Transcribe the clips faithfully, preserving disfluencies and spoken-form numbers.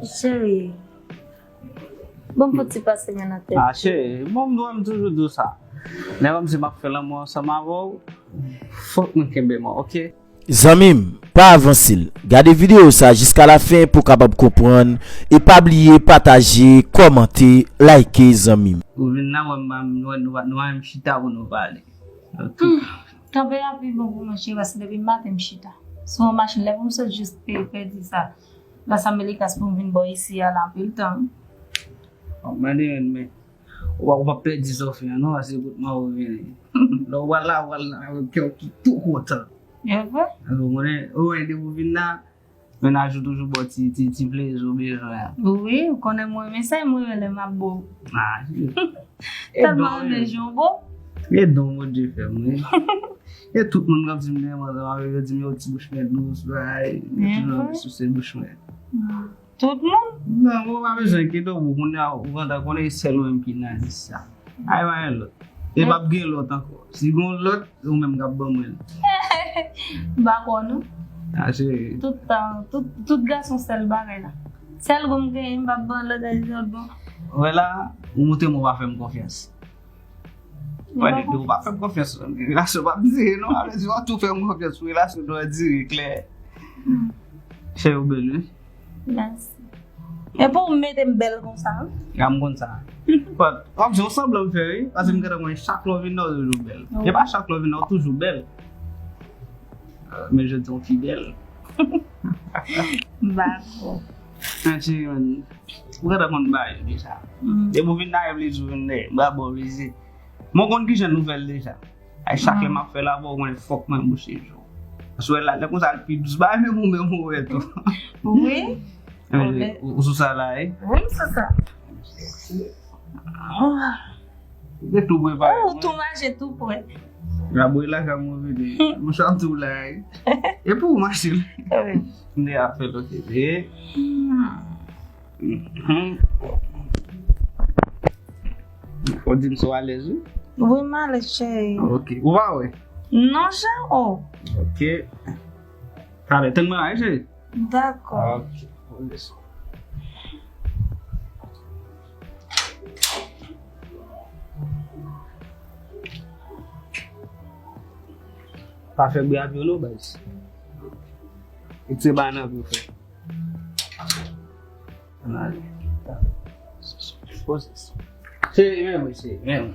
Cheri, bon, fò ti pase men nan tèt. Ah, cheri, bon, m, m toujou di w sa. Lè m di m ap fè lanmou ansanm avè w, fòk mwen kenbe men w, oke? Zanmi m, pa avanse l. Gade videyo sa jiska lafen pou w kapab konprann. E pa bliye pataje, kòmante, like, zanmi m. Ou vin la, wè m pa, nou, nou, nou pa menm chita pou nou pale. Oke. Hmm, kanpe a pi bon pou mwen, cheri, paske depi maten m chita. Sou yon machin, lè pou m sot jis pe-, pèdi sa. Las Américas pou m vin bò isi a la anpil tan. Bon, mande yon men. Ou pa, ou pa pèdi sa w fè an, non, se bout mwen ou vini. Lè w al la, w al la, avèk kè w ki tou kontan. E vre? Alò, ou konnen, ou wè, depi w vin la, mennaj ou toujou ba w ti, ti, ti plezi ou bezwen an. Wi, ou konnen mwen renmen sa, mwen renmen lè m ap bo. Ah, tèlman renmen jan w bo. E don Bondye fè m, wi. E tout moun k ap di m gen manzè, m ap yo di m yo ti bouch mwen dous, bay, yo toujou ap souse bouch mwen. Tout moun? Non, ou pa bezwen enkyete w, kounye a, ou kontan konnen e sèl ou menm ki nan lis sa. Ay, pa gen lòt. E p ap gen lòt ankò. Si gen lòt, se ou menm k ap ban mwen l. M pa kwè w, non. Ah, cheri. Tout tan, tout, tout gason sèl bagay la. Sèl gon m genyen, m p ap ban lòt, lòt bon. Wè la, ou montre m ou pa fè m konfyans. Wè, depi ou pa fè m konfyans, relasyon p ap dire, non. Sa vle di, w ap tou fè m konfyans pou relasyon nou an dire klè. Hmm. Cheri, ou bèl, wi. Mèsi. E pou w mete m bèl konsa, wi? Ya, m konn sa. But, w ap di, yon sanblan m fè, wi. Paske m gentan konnen chak lè w vin la, w toujou bèl. Wi. E pa chak lè w vin la, w toujou bèl. Men jodi a w pi bèl. M pa kwè. Men cheri, man, ou gentan konn bagay yo deja. Mm. Depi w vin la, e plezi w vin la, m pa ba w plezi. Men w konn kijan nou fè l deja. Ay, chak lè m ap fè l avè w, mwen fòk mwen bouche je w. Paske w wè la, lè konsa l pi dous, bagay menm ou menm ou wè tou. Wi. Ou, ou sou sa la, wi? Wi, m sou sa. Ou te tou prepare. Ou tou mache tou prè. Gabo e la ka move de. Mouchwa tou la, wi. E pou w mache. Wi. M te ap fè l, oke. E. Hmm. Mhm. Ou di m si w alèz, wi? Wi, m alèz, cheri. Ok. Ou pa wè? Non, jan, oh. Ok. Talè, tann mwen la, wi, cheri. Dakò. Ok. Pa fè bri avyon non, baz. Retire bagay nan vye w, frè. Ann ale. Poze. Se, men, men, se, men.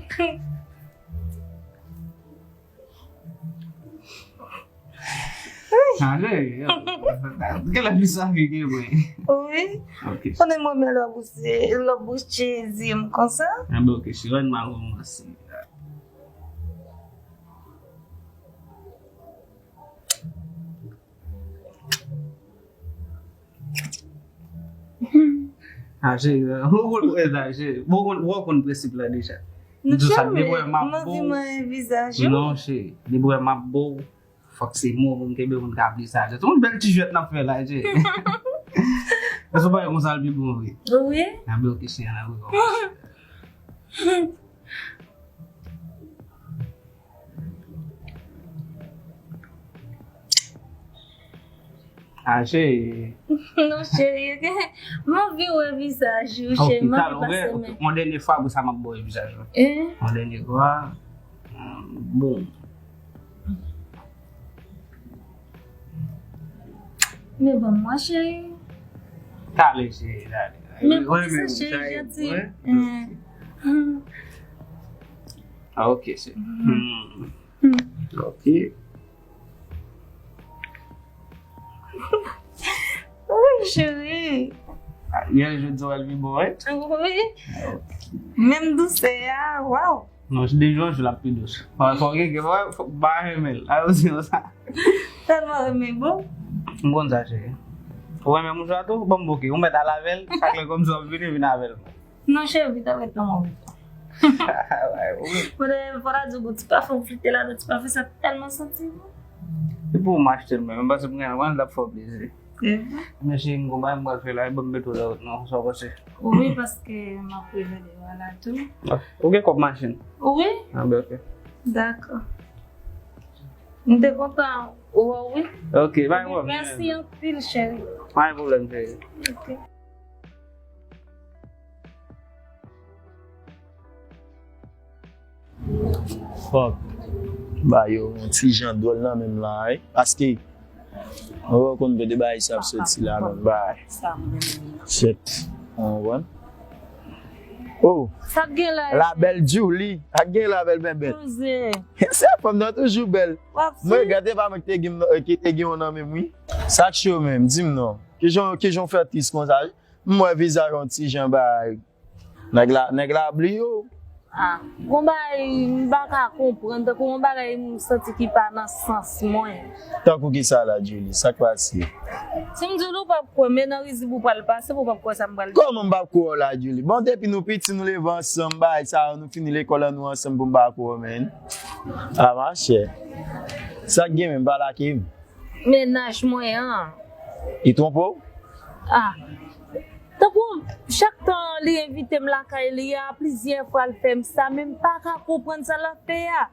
Chanje, yo. Gen lè plis sa ki gen mwen. Wi. Ok. Konnen mwen, men lè w bouche, lè w bouche zye m konsa. Anben, ok, Chirène, m a kòmanse. Ah, cheri, ou konn prensip la, cheri. Ou konn, ou konn prensip la deja. M di w sa, depi w wè m ap bo w. Non, cheri, depi w wè m ap bo w, fòk se mwen pou m kenbe pou m ka ap li sa. Se yon bèl ti jwèt n ap fè la, cheri. Èske w pa wè konsa l pi bon vre? Wi. Anben, ok, cheri, ann al rekòmanse. Ah, cheri. Non, cheri, ok. M anvi wè vizaj ou, cheri. M anvi pase men. Ok, yon dènye fwa, apre sa, m ap ba w wè vizaj ou. Eh? Yon dènye fwa. Hmm, bon. Men bon, mwen, cheri. Talè, cheri, talè. Men poukisa, cheri, janti? Ah, ok, cheri. Hmm. Ok. Wi, cheri. Ah, yè, jodi a, l pi bon, wi? Wi. Ah, ok. Menm dousè a, waw. Non, se de jou an jou l ap pi dous. Fò, fò gen, fò, fò, pa renmen l. A, yo di konsa. Tèlman renmen bon. M konn sa, cheri. Ou renmen mouchwa tou? Bon, ok. Ou mèt al avè l. Chak lè kòmsi w ap vini, vin avè l. Non, cheri, vin avè l, non, mwen. Fòk ta di w gon ti pafen, ou flite ladan, ti pafen sa tèlman santi bon. Se pou m achte l, men m panse m gen, mwen l ap fè w plezi. Mèsi, m gon bagay m pral fè la, ban m mete w nan wout non, sa w panse? Wi, paske m ap rive deyò a la tou. Ou gen kòb machin? Wi. Ah, ben, ok. Dakò. M te kontan wè w, wi. Ok, pa gen pwoblèm. Mèsi anpil, cheri. Pa gen pwoblèm, cheri. Ok. Fòk ba yo yon ti jan dwòl nan menm la, wi. Paske, ou konn kote bagay sa ap soti la, menm bagay. Shit. Ou konprann? Oh, sa k gen la? La belle Julie. Sa k gen la, bèl bèbèt? Se fanm nan toujou bèl. Mwen, gade pa mwen ki te gen, ki te gen yon nan menm, wi. Sa k cho menm? Di m non. Kijan, kijan w fè tris konsa? M wè vizaj yon ti jan bagay. Nèg la, nèg la bliye w. Ah, gon bagay m pa ka konprann, tankou gon bagay m santi ki pa nan sans mwen. Tankou ki sa la, Julie? Sa k pase? Si m di w, ou p ap kwè, men nan rizib ou pral pase, pou w p ap kwè sa m pral di. Kòman m p ap kwè w la, Julie? Bon, depi nou piti, nou leve ansanm, bagay sa yo, nou fini lekòl an nou ansanm pou m pa kwè w, menn. Ah, machè. Sa k gen menm, pa lage m. Mennaj mwen an. Li twonpe w? Ah. Tankou, chak tan li envite m lakay li a, plizyè fwa l fè m sa, men m pa ka konprann sa l ap fè a.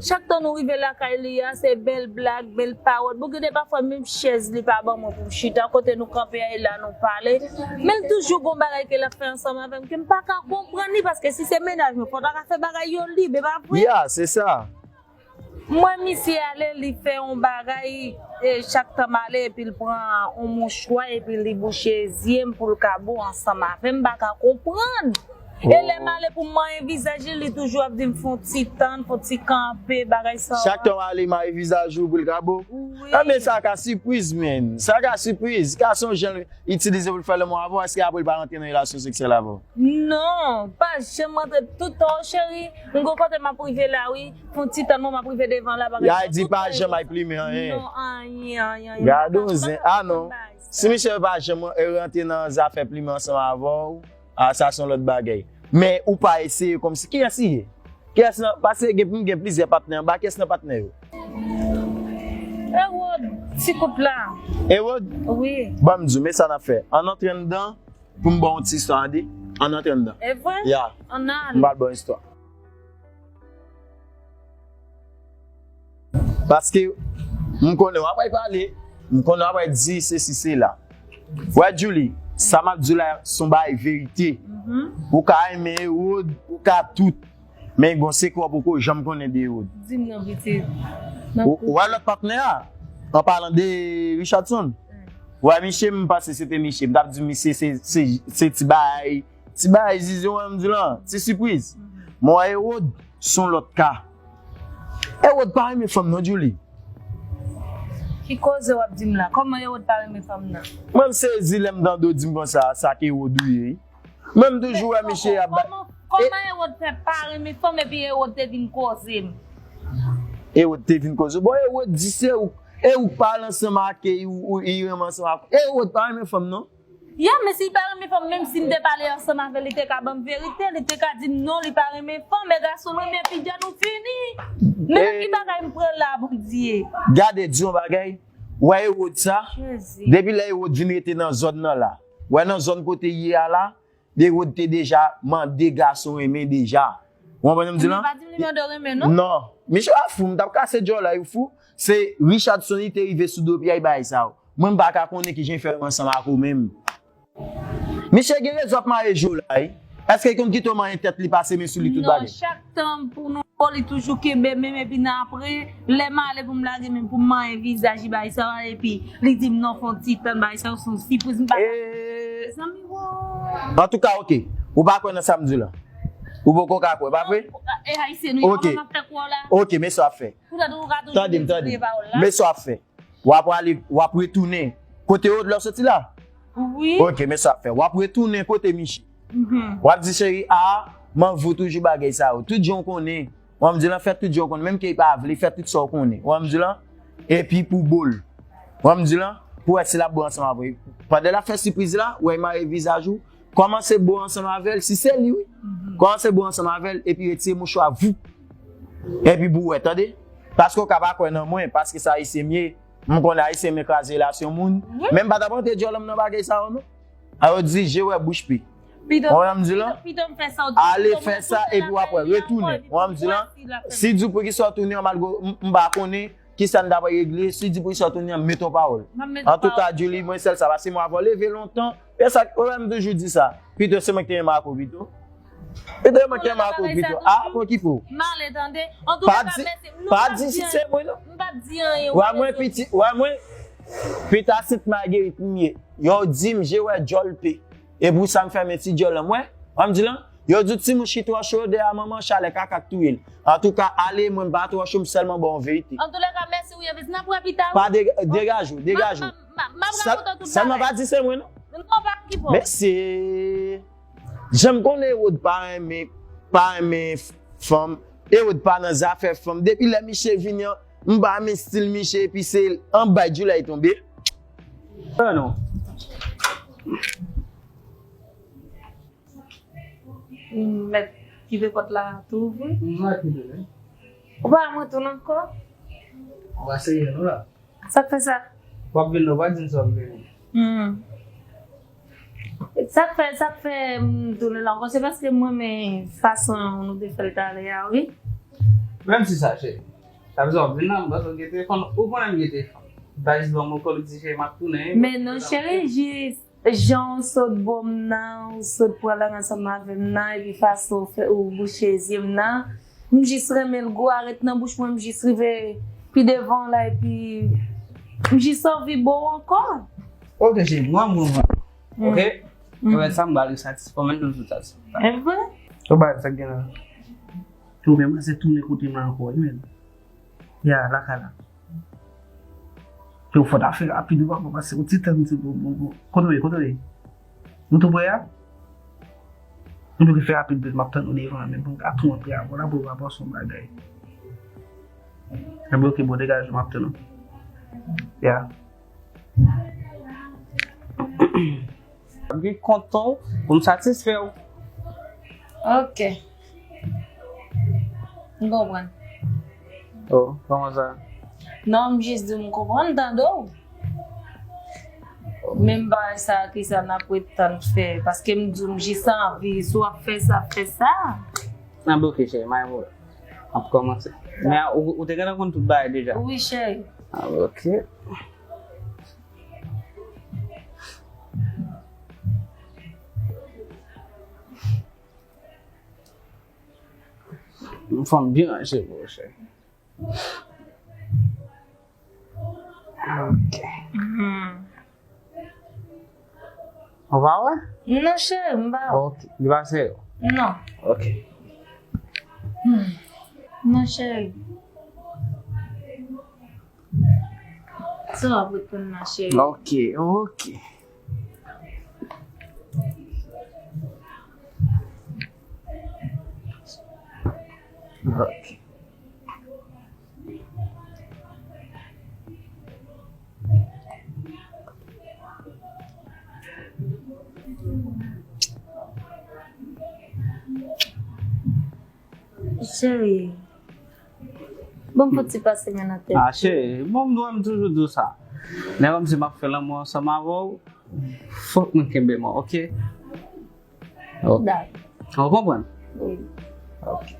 Chak tan nou rive lakay li a, se bèl blag, bèl pawòl. Bon, gen de pafwa, menm chèz li pa ban mwen pou m chita, kote nou kanpe a, e la nou pale. Men l toujou gon bagay ke l ap fè ansanm avè m, ke m pa ka konprann li, paske si se mennaj mwen, fò w ta ka fè bagay yo lib, e pa vre? Ya, se sa. Mwen, misye ale, li fè yon bagay, e, chak tan m ale, epi l pran yon mouchwa, epi li bouche zye m pou l ka bo ansanm avè m, m pa ka konprann. E lè m ale pou m manyen vizaj li, li toujou ap di m, "Fè yon ti tann, fè yon ti kanpe, bagay sa yo." Chak tan w ale, manyen vizaj ou pou l ka bo? Wi. Enben, sa ka sipriz, menn. Sa ka sipriz. Ka se yon jan l itilize pou l fè lanmou avè w, èske apre l pa rantre nan relasyon seksyèl avè w? Non, pa janm rantre. Tout tan, cheri, m gon kote m ap rive la, wi. Fè yon ti tann mwen, m ap rive devan la, bagay sa. Ya di pa janm al plimen anyen. Non, anyen, anyen, anyen. Gade yon zen. Ah non. Si misye pa janm rantre nan zafè plimen ansanm avè w, ah, sa se yon lòt bagay. Men ou pa eseye kòmsi. Kiyès li ye? Kiyès nan? Paske gen, gen plizyè patnè anba. Kiyès nan patnè yo? Ewod, ti koup la. Ewod? Wi. Ban m di w, men sa n ap fè. Ann antre anndan pou m ba w yon ti istwa, tande. Ann antre anndan. E vre? Ya. Ann al. M pral ba w istwa. Paske m konnen w ap pale, m konnen w ap di sesi sela. Wè, Julie, sa m ap di w la, se yon bagay verite. Ou ka renmen Ewod, ou ka tout. Men gon sekrè w poko janm konnen de Ewod. Di m non, pitit. Ou, ou wè lòt patnè a? An palan de Richardson. Ou wè misye, m panse se te misye. M t ap di misye se, se, se ti bagay. Ti bagay zizi, w wè m di w lan. Ti sipriz. Men w wè Ewod, se yon lòt ka. Ewod pa renmen fanm non, Julie. Ki koze w ap di m la? Kòman Ewod pa renmen fanm nan? Mwen m sezi lè m tande w di m konsa, sa k Ewod ou ye, wi. Mwen m toujou wè misye ap bay. Kòman, kòman Ewod fè pa renmen fanm epi Ewod te vin koze m? Ewod te vin koze w? Bon, Ewod di se ou, e ou k pale ansanm ak li, ou, ou, li renmen ansanm ak ou. Ewod pa renmen fanm non. Ya, men si li pa renmen fanm, menm si m te pale ansanm avè l, li te ka ban m verite, li te ka di m non, li pa renmen fanm, men gason renmen epi djòl ou fini. Men nan ki bagay m pran la, Bondye? Gade, di yon bagay, wè Ewod sa, depi lè Ewod vin rete nan zòn nan la, wè nan zòn kote l ye a la, Ewod te deja mande gason renmen deja. Ou konprann sa m di w lan? Li pa di m li mande w renmen, non? Non. Misye pa fou, m t ap kase djòl la, ou fou. Se Richardson li te rive sou do pye a, li bay sa yo. Mwen m pa ka konnen kijan l fè yo ansanm ak ou menm. Misye gen rezon ap maye je w la, wi. Èske l konn kite w manyen tèt li, pase men sou li tout bagay? Non, chak tan pou nou, li toujou kenbe men m, epi nan apre, lè m ale pou m lage men m pou m manyen vizaj li, bagay sa yo, epi li di m non, fè yon ti tann, bagay sa yo se yon sipriz, m pa ka. Mezanmi, wo. Antouka, oke. Ou pa kwè nan sa m di w lan? Ou poko ka kwè, pa vre? E Ayisyen nou ye, kòman m ap fè kwè w la? Oke, men sa w ap fè. Tande m, tande m. Men sa w ap fè. W ap prale, w ap retounen. Kote Ewod la w soti la? Wi. Oke, men sa w ap fè. W ap retounen kote misye. W ap di, cheri, a, m anvi w toujou bagay sa yo. Tout jan w konnen. W ap di lan, fè tout jan w konnen. Menm ke li pa vle, fè tout sa w konnen. W ap di lan, epi pou bo l. W ap di lan, pou wè si l ap bon ansanm avè w. Pandan l ap fè sipriz la, w wè l mare vizaj ou, kòmanse bo ansanm avè l, si se li, wi. Kòmanse bo ansanm avè l, epi retire mouchwa, voup. Epi pou wè, tande. Paske w ka pa kwè nan mwen, paske se Ayisyen m ye. M konnen Ayisyen renmen kraze relasyon moun. Men m pa t ap rantre djòl m nan bagay sa yo, non. A yo di, je wè bouch pi. Ou wè m di lan? Ale fè sa, epi w ap wè, retounen. Ou wè m di lan? Si di pou ki sa w tounen, m, m pa konnen. Kisa n ta pral regle? Si di pou sa tounen an, met yon pawòl. Antouka, Julie, mwen sèl sa, paske mwen avè w leve lontan. E sa, ou wè m toujou di sa. Pito se mwen ki te renmen ak ou pito. Pete mwen kè m a kou pito. A, mwen ki pou. M ale tande. Antouka, mèsi. Pa di si se mwen non. M p ap di anyen. Wè mwen piti, wè mwen pita Sent Magerit m ye. Yo di m je wè djòl pe. E pou sa m fèmen ti djòl lan mwen. Wè m di lan. Yo di ti mouch ki twò cho dèyè manman chalè kaka k touye l. Antouka, ale mwen m pa twò cho m sèlman ba w verite. Antouleka, mèsi wi, Evis. N ap wè pita wi. Pa degaje w, degaje w. M ap rakonte w tout bagay. Sèlman pa di se mwen non. Non, pa ki pou. Mesye. Jan m konnen Ewod pa renmen, pa renmen fanm, Ewod pa nan zafè fanm. Depi lè miche vini an, m pa renmen stil miche epi se an bay Djoulay tonbe. An non. Mèt kite pòt la tou ouvri. Ou pa mwen tou ankò. Ou pa serye non la. Sa k fè sa? W ap vin, non, w ap di m sa w ap vin. Hmm. Sa k fè, sa k fè m tounen la ankò, se paske m renmen fason nou te fè l talè a, wi. Menm si sa, cheri. Sa vle di w ap vin la, m panse w gen telefòn, ou konnen m gen telefòn. M ta jis ban m yon kòl, ou di, cheri, m ap tounen. Men non, cheri, jis jan w sot bo m nan, w sot pran lang ansanm avè m nan, epi fason w fè, ou bouche zye m nan, m jis renmen l gwo a ret nan bouch mwen, m jis rive pi devan w la, epi m jis anvi bo w ankò. Ok, cheri, mwen, mwen, mwen. Ok? Mwen sa m ba li satisfè, mwen tou satisfè. E vre? Ou ba sa gen la. Ou menm, se tounen kote m la ankò, wi, men. Ya, lakay la. Yo, fò ta fè rapid wi papa, pase yon ti tan, ti bo, bo, bo. Kote w ye, kote w ye? Nou tou prè a? Nou dwe fè rapid, m ap tann ou devan, men bon, ka tou antre a, bon, la pou papa son bagay. Ebyen, ok, bon, degaje, m ap tann ou. Ya. M ap gen kontan w pou m satisfè w. Ok. M konprann. Oh, kòman sa? Non, m jis di w m konprann, tande w. Menm bagay sa a, kisa n ap ret tann fè? Paske m di w m jis anvi, si w ap fè sa, fè sa. Nan bloke, cheri, m a, m ap kòmanse. Men ou, ou te gentan konn tout bagay deja? Wi, cheri. Ah, ok. Yon fanm byen ranje pou ou, cheri. Ok. Hmm. Ou pa wè? Non, cheri, m pa wè. Ok. Li pa serye? Non. Ok. Hmm. Non, cheri. Sa w ap reponn la, cheri? Ok, ok. Ok. Cheri, bon, fouti pase men nan tèt. Ah, cheri, bon, m dwe m toujou di w sa. Lè kòmsi m ap fè lanmou ansanm avè w, fòk mwen kenbe men w, ok? Ok. Dakò. Ou konprann? Wi. Ok.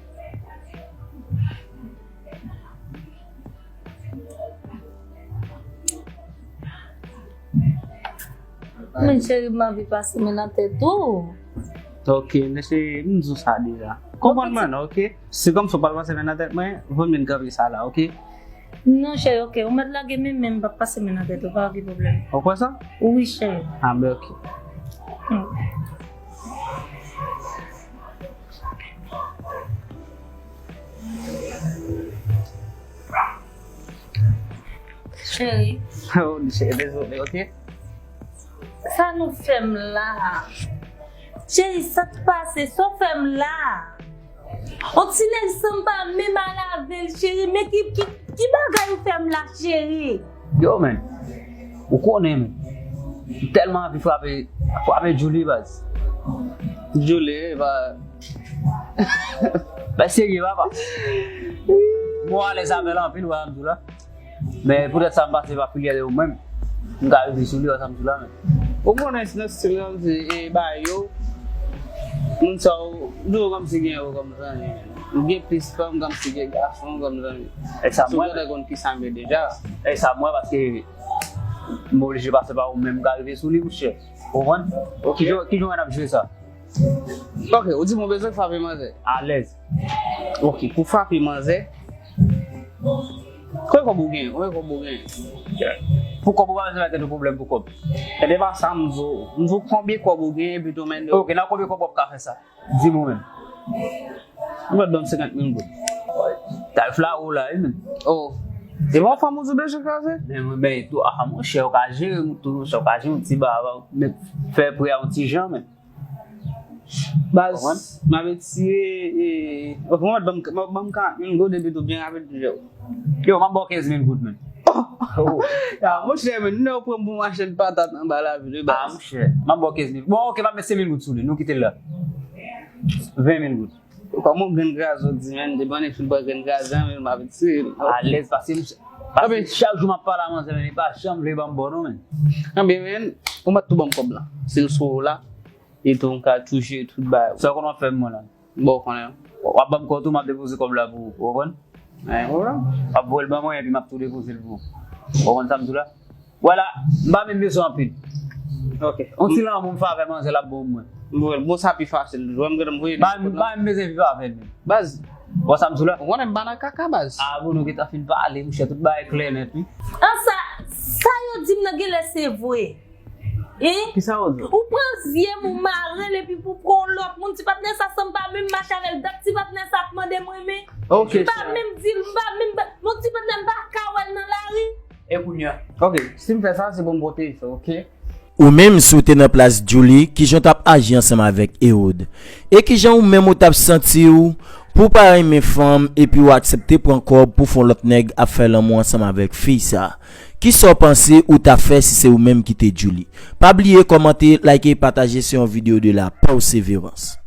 Men cheri, m anvi pase men nan tèt ou. Ok, mesye, m di w sa deja. Konprann mwen, ok? Si kòmsi w pral pase men nan tèt mwen, vo mye n kanpe sa la, ok? Non, cheri, ok. Ou mèt lage men, men m p ap pase men nan tèt ou, pa gen pwoblèm. Ou kwè sa? Wi, cheri. Ah, ben, ok. Hmm. Cheri. Oh, cheri, dezole, ok? Sa nou fè m la? Cheri, sa k pase? Sa w fè m la? On ti nèg san m pa menm al avè l, cheri. Men ki, ki, ki bagay ou fè m la, cheri? Yo, men. Ou konnen, men. M tèlman anvi frape, frape Djoulie, baz. Djoulie, ba. Ba, serye, papa. Mwen alèz avè l anpil, wè, m di w la. Men poutèt sa m pase pa priyè yo menm. M ka rive sou li, wè sa m di w la menm. Ou konnen si nan stil nan di e ba yo. Moun sa yo, di yo kòmsi gen yo kòm zanmi. Ou gen plis fanm kòmsi gen gason kòm zanmi. E sa mwen. Si w gentan konn ki sa m ye deja. E sa mwen paske m oblije pase pa ou menm m ka rive sou li, monchè. Ou konprann? Ok. Ki jan, ki jan n ap jwe sa? Ok, ou di m ou bezwen frape manzè. Alèz. Ok, pou frape manzè. Konbyen kòb ou gen? Konbyen kòb ou gen? Pou kòb ou pa bezwen bay tèt ou pwoblèm pou kòb. E de pa sa m di w. M di w konbyen kòb ou gen epi tou men. Ok, nan konbyen kòb w ap ka fè sa? Di m ou menm. Ou mèt ban m senkant mil goud. Tarif la wo la wi men. Oh. E bon fanm ou di w bezwen kraze? Men men tou a monchè ou ka jere m tou monchè ou ka jere yon ti ba men fè prè a yon ti jan men. Baz, m ap etire e. Ok, mwen ban m ban m karant mil goud epi tou byen rapid tou. Yo, m ap ba w kenz mil goud men. Ya, monchè men, nou pran m pou machann patat anba lavil wi baz. Ah monchè, m ap ba w kenz mil. Bon, ok, m ap met senk mil goud sou li, nou kite l la. Ven mil goud. Kòman w grenn kraze w di men, depi w fin pran grenn kraze an men m ap etire l. Alèz paske m paske chak jou m ap pale a manzè men li pa janm vle ban m bon non men. Anben men, ou mèt tou ban m kòb la. Si l sou ou la. E tou m ka touche tout bagay. Sa w konn w ap fè m mwen la? Bon, w konnen. W ap ban m kò tou, m ap depoze kòb la pou ou, ou konprann? Gen pwoblèm. W ap voye l ban mwen, epi m ap tou depoze l pou ou. Ou konprann sa m di w la? Vwala, m pa menm bezwen anpil. Ok. Yon ti lanmou m fè avè manzè l ap bon pou mwen. Bon, bon sa pi fasil. Ou wè m gentan voye l. M pa menm bezwen viv avè l menm. Baz. Ou wè sa m di w la? Ou konnen m pa nan kaka, baz. Ah, bon, nou gentan fin pale, monchè, tout bagay klè nèt, wi. An sa, sa yo di m nan genlè se vre. Hein? Kisa w di? Ou pran zye m, ou mare l, epi pou pran yon lòt moun. Ti patnè sa, san m pa menm mache avè l, dat ti patnè sa ap mande m renmen. Ok, m pa menm di l, m pa menm. Mon ti patnè, m pa ka wè l nan lari. E kounye a? Ok, si m fè sa, se pou m pwoteje w, ok? Ou menm, si w te nan plas Djouly, kijan w t ap aji ansanm avèk Ehud? E kijan ou menm ou t ap santi w pou w pa renmen fanm epi w aksepte pran kòb pou fè yon lòt nèg ap fè lanmou ansanm avèk fi sa? Kisa w panse ou t ap fè si se ou menm ki te Djouly? Pa bliye kòmante, like, pataje, se yon videyo de la Persévérance.